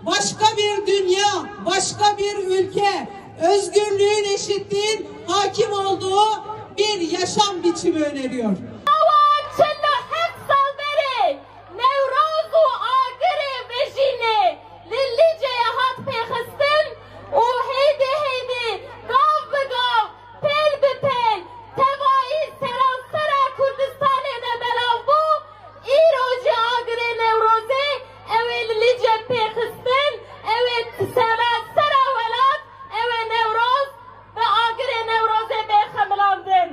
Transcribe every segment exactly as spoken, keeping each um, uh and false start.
Başka bir dünya, başka bir ülke, özgürlüğün, eşitliğin hakim olduğu bir yaşam biçimi öneriyor. Awan çil û heft sal berê Newroz û Agirê Vejînê li Liceyê hat pêxistin û hêdî hêdî, gav bi gav, pêl bi pêl, tevayî seransera Kurdistanê de belav bû. Îro jî Agirê Newrozê ew ê li Licê pêxistin, ew ê seransera welat, ew ê Newroz bi Agirê Newrozê bê xemilandin.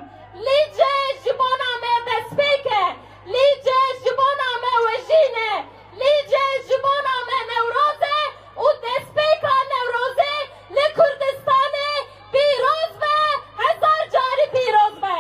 Licê ji bona me destpêk e. Licê ji bona me wejîn e. Licê ji bona me Newroz e û destpêka Newrozê li Kurdistanê pîroz be, hezar carî pîroz be.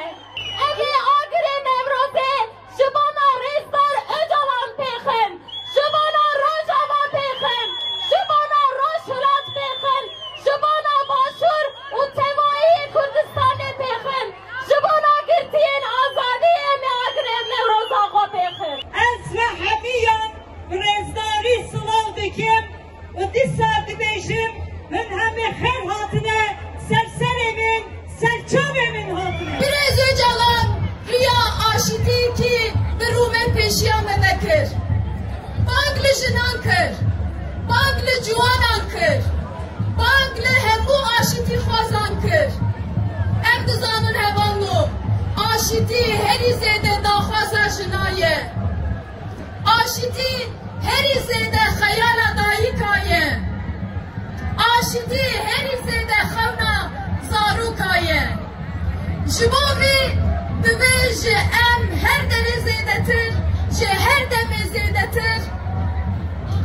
Em ê Agirê Newrozê ji bona Rêzdar Ocalan pêxin, ji bona Rojava pêxin, ji bona Rojhilat pêxin, ji bona Başûr û tevayî Kurdistanê pêxin, ji bona girtiyên azadiyê em ê Agirê Newroza xwe pêxin. Ez ve hemiyan bi rêzdarî silav dikim û dîsa dibêjim, hûn hemê xêr hatine ser serê min, ser çavê min hatine. Birêz Ocalan riya aşîtiyekî bi rûmet pêşiya me vekir. Bang li jinan kir, bang li ciwanan kir, bang li hemû aşîtîxwazan kir. Em dizanin hevalno, aşîtî herî zêde daxwaza jina ye. Aşîtî herî zêde xeyala dayika ye. Aşîtî herî zêde xewna zaroka ye. Ji bo vê divê ji em her derê zêdetir, ji her demê zêdetir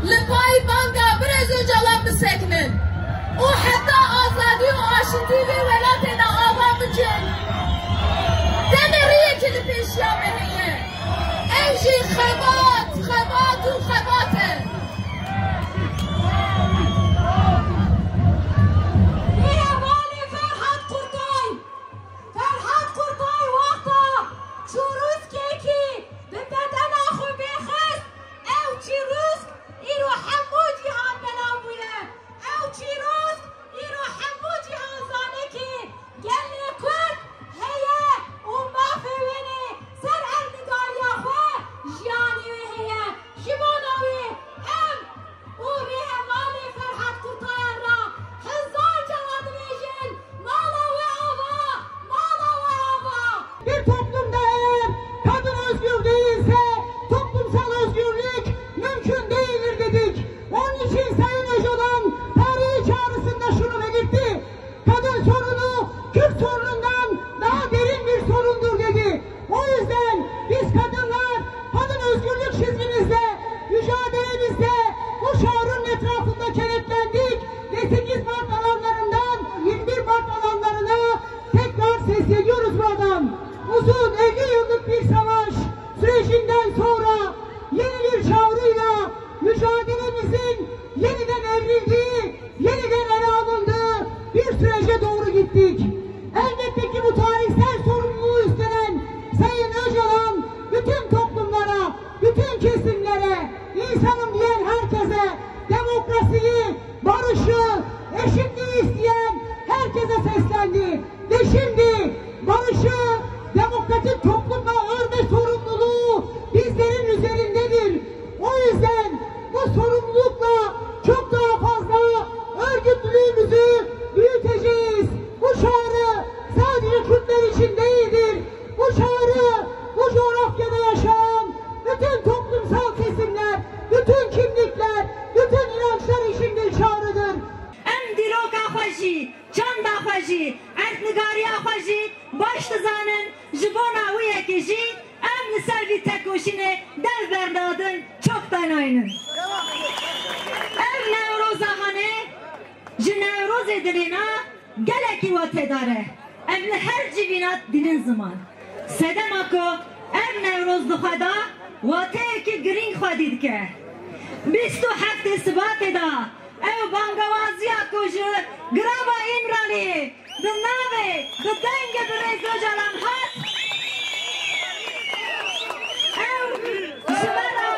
li pay banga Birêz Ocalan bisekinin û heta azadî û aşîtî vê welatê de ava bikin. Demê riyekî li pêşiya me heye. Ev jî xebat, xebat û xebat e. Bê hevalê Ferhat Kurtay. Ferhat Kurtay wexta çûrûskekî bi bedena xwe bêxist, ew çîrûsk îro hemû cîhan belav bûye. Ew çîrûsk îro hemû cîhan zane ku gelê Kurd heye û mafê wê ê ser erdnîgariya xwe, jiyanê wê heye. Ji bona wê em û rêhevalê Ferhat Kurtayan re hezar cara dibêjin, mala we ava, mala we ava. Bir toplumda eğer kadın özgür değilse toplumsal özgürlük mümkün değildir dedik. Onun için Sayın Öcalan tarihi çağrısında şunu belirtti. Kadın sorunu Kürt sorunundan daha derin bir sorundur dedi. O yüzden biz kadınlar kadın özgürlük çizgimizde, mücadelemizde bu şiarın etrafında kenetlendik ve sekiz Mart alanlarından yirmi bir Mart alanlarına tekrar sesleniyoruz buradan. Uzun elli yıllık bir savaş sürecinden sonra yeni bir çağrıyla mücadelemizin yeniden evrildiği, yeniden ele alındığı bir sürece doğru gittik. Elbette ki bu tarihsel sorumluluğu üstlenen Sayın Öcalan bütün toplumlara, bütün kesimlere, insanım diyen herkese, demokrasiyi, barışı, eşitliği isteyen herkese seslendi. Ve şimdi barışı, demokratik toplumla örme sorumluluğu bizlerin üzerindedir. O yüzden bu sorumlulukla çok daha fazla örgütlülüğümüzü büyüteceğiz. Bu çağrı sadece Kürtler için değildir. Bu çağrı bu coğrafyada yaşayan bütün toplumsal kesimler, bütün kimlikler, bütün inançlar için bir çağrıdır. Em dîroka xwe jî, çanda xwe jî, erdnigariya xwe jî baş dizanin, ji bona wê yekê jî em li ser vî tekoşînê dev bernadin, çok danaynin. Ev Newroza hanê ji Newrozê dilêna gelekî watedar e. Em li her civîna dînin ziman. Sedema ku ev Newroz di xwe de wateyekî girîng xwedî dike. Bîst û heftê Sibatê de ew bangewaziya ku ji Girava Îmraliyê bi navê, bi dengê Birêz Ocalan hat, ew ji me re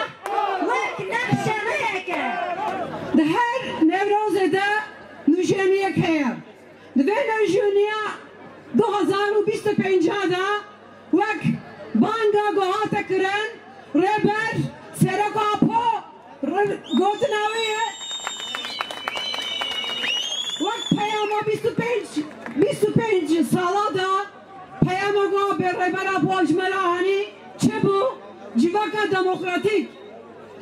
wek nexşerêyek e. Di her Newrozê de nûjeniyek heye. Di vê nûjeniya du hezar û bîst û pênc de wek banga ku hate kirin, Rêber Serok Apo re-, gotina wê ye. Wek peyama bîst û pênc, bîst û pênc sala de peyama ku bê Rêber Apo ji me re anî çi bû? Civaka demokratîk,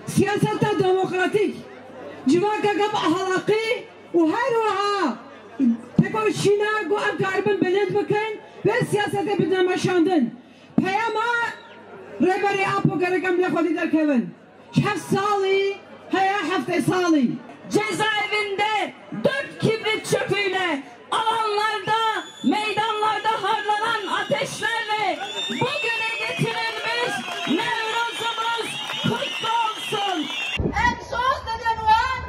siyaseta demokratîk, civakeke bi ehlaqî û her wiha tekoşîna ku em karibin bilind bikin, vê siyasetê bidin meşandin. Peyama Rêberê Apo gerek em li xwedî derkevin. Heft salî heye, heftê salî. Cezaevinde dört kibrit çöpüyle alanlarda, meydanlarda harlanan ateşlerle bugüne getirilmiş Nevrozumuz kutlu olsun. Em soz didin wan,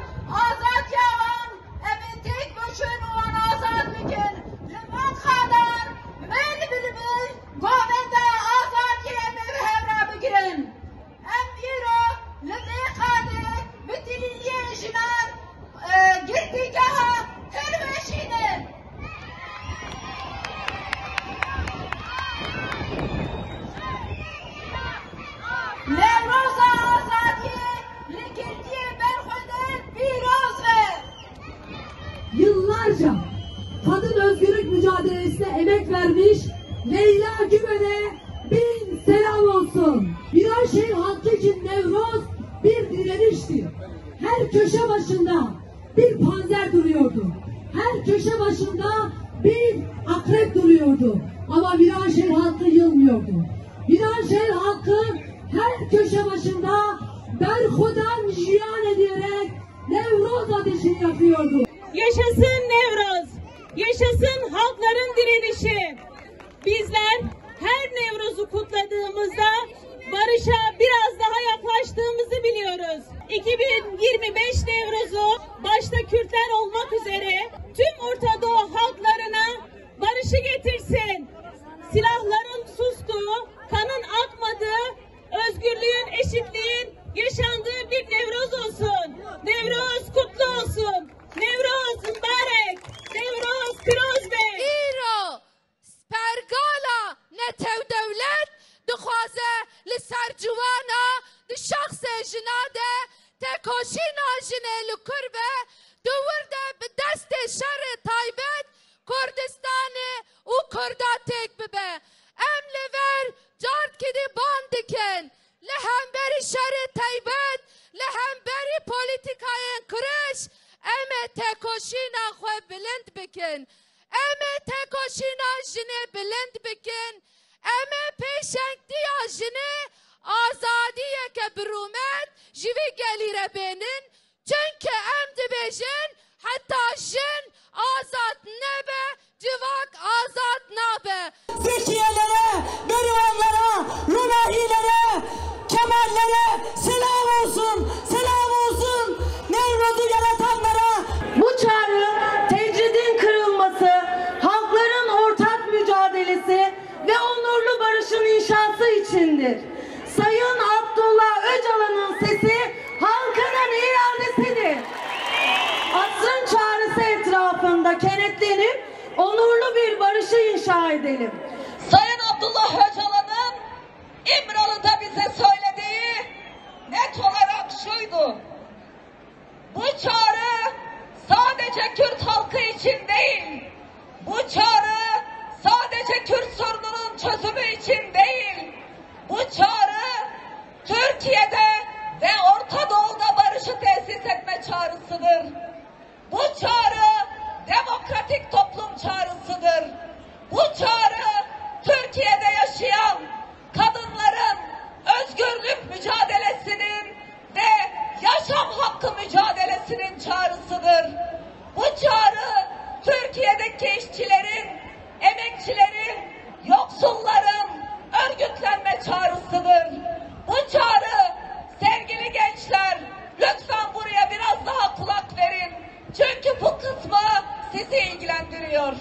azadiya wan, em ê têk biçin û wan azad bikin. Li van xalar, mil bilbil, govenda azadiyê em ê bi hev re bigirin. Em îro li vê xalê bi dilîliyên jinan, e, girtîgeha Kirmeşî ne. Newroza azadiyê li girtiyê berxwedê pîroz be. Yıllarca kadın özgürlük mücadelesine emek vermiş Leyla Güven'e bin selam olsun. Viranşehir halkı için Nevroz bir direnişti. Her köşe başında bir panzer duruyordu. Her köşe başında bir akrep duruyordu. Ama Viranşehir halkı yılmıyordu. Viranşehir halkı her köşe başında berxwedan jiyan ediyerek Nevroz ateşini yakıyordu. Yaşasın Nevroz! Yaşasın halkların direnişi! Bizler her Nevroz'u kutladığımızda barışa biraz daha yaklaştığımızı biliyoruz. iki bin yirmi beş Nevroz'u başta Kürtler olmak üzere tüm Orta Doğu halklarına barışı getirsin. Silahların sustuğu, kanın akmadığı, özgürlüğün, eşitliğin yaşandığı bir Nevroz olsun. Nevroz kutlu olsun. Nevroz mübarek. Nevroz Piroz be. Îro pergala Netew Dewlet dixwaze li ser ciwana di şexsê jina de tekoşîna jinê li kur be, di wir de bi destê şerê taybet Kurdistanê û Kurda têk bibe. Em li vir carekî dî ban dikin, li hemberî şerê taybet, li hemberî polîtîkayên qirêj, em ê tekoşîna xwe bilind bikin. Em ê tekoşîna jinê bilind bikin. Em ê pêşengtiya jinê, azadiyeke bi rûmet ji vî gelî re bênin. Çunke em dibêjin, heta jin azad nebe, civak azad nabe. Zekiyelere, Berivanlara, Runahilere, Kemallere selam olsun, selam olsun. Nevroz'u yaratanlara. Bu çağrı tecridin kırılması, halkların ortak mücadelesi ve onurlu barışın inşası içindir. Sayın Abdullah Öcalan'ın sesi halkının iradesidir. Asrın çağrısı etrafında kenetlenip onurlu bir barışı inşa edelim. Sayın Abdullah Öcalan'ın İmralı'da bize söylediği net olarak şuydu. Bu çağrı sadece Kürt halkı için değil, bu çağrı sadece Kürt sorununun çözümü için değil, bu çağrı Türkiye'de ve Orta Doğu'da barışı tesis etme çağrısıdır. Bu çağrı demokratik toplum çağrısıdır. Bu çağrı Türkiye'de yaşayan kadınların özgürlük mücadelesinin ve yaşam hakkı mücadelesinin çağrısıdır. Bu çağrı Türkiye'deki işçilerin, emekçilerin, yoksulların örgütlenme çağrısıdır. Bu çağrı, sevgili gençler, lütfen buraya biraz daha kulak verin. Çünkü bu kısmı sizi ilgilendiriyor.